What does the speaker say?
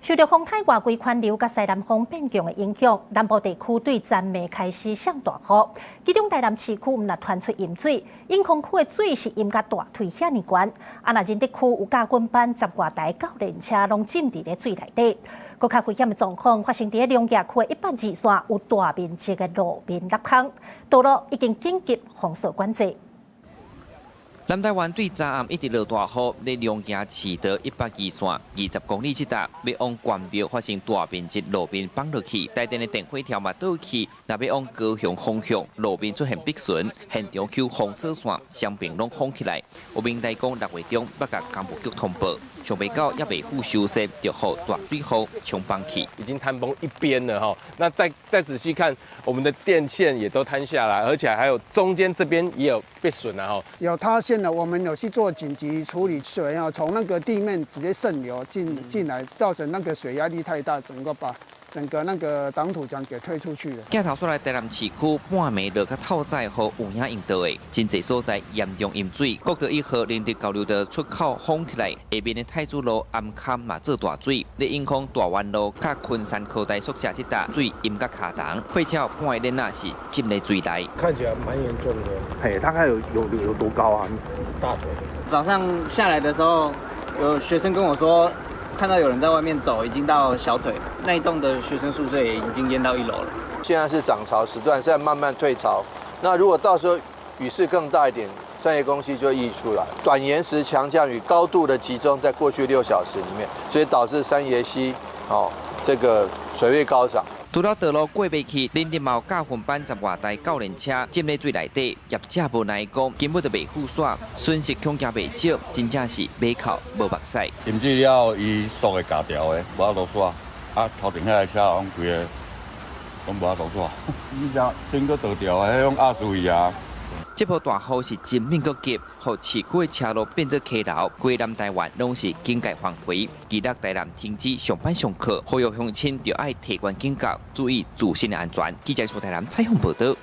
受著風颱外圍環流佮西南風變強的影響，南部地區對昨暝開始上大雨。其中台南市區毋但傳出淹水，永康區的水是淹甲大腿遐爾懸。啊，若仁德區有教訓班十外台教練車攏浸佇咧水內底。閣較危險的狀況發生佇咧龍墘區的102線，有大面積的路面凹空，道路已經緊急封鎖管制。南台灣對昨暗一直落大雨，佇龍墘市道102線20公里這搭，欲往關廟發生大面積路面崩落去，台電的電火柱嘛倒去，若欲往高雄方向路面出現逼損，現場 Q 封鎖線雙邊攏封起來。有民代講6月中欲共工務局通報，想袂到猶未赴修繕，就予大水雨沖崩去。已經坍崩一邊了哈，那再仔細看，我們的電線也都坍下來，而且還有中間這邊也有被損了哈。有塌陷了，我們有去做緊急處理，水啊從那個地面直接滲流進來，造成那個水壓力太大，整個把整個那個擋土牆給推出去了。鏡頭煞來台南市區半暝落較透早雨有影用到的，真濟所在嚴重淹水。國道1號仁德交流道出口封起來，下面的太子路暗崁嘛做大水。佇永康大灣路佮昆山科大宿舍這搭水淹甲跤筒，火車半个鏈仔是浸佇水內。看起來蠻嚴重的。嘿，大概有多高啊？大腿。早上下來的時候，有學生跟我說，看到有人在外面走，已經到小腿。那一棟的學生宿舍也已經淹到一樓了。現在是漲潮時段，現在慢慢退潮。那如果到時候雨勢更大一點，三峽公溪就溢出來。短延時強降雨高度的集中在過去6小時裡面，所以導致三峽溪哦這個水位高漲。除了道路過袂去，仁德嘛有教訓班十外台教練車浸佇水內底，業者無奈講根本就袂赴煞，損失恐驚袂少，真正是馬哭無目屎。淹水了後，伊速會咬掉的，無法度煞。啊，頭前遐个車攏規个攏無法度煞，你只整個倒掉的，彼種壓死去啊！這波大雨是真猛閣急，予市區的車路變做溪流，規南台灣攏是警戒範圍。今日台南停止上班上課，呼籲鄉親著愛提懸警覺，注意自身的安全。記者蘇台南採訪報導。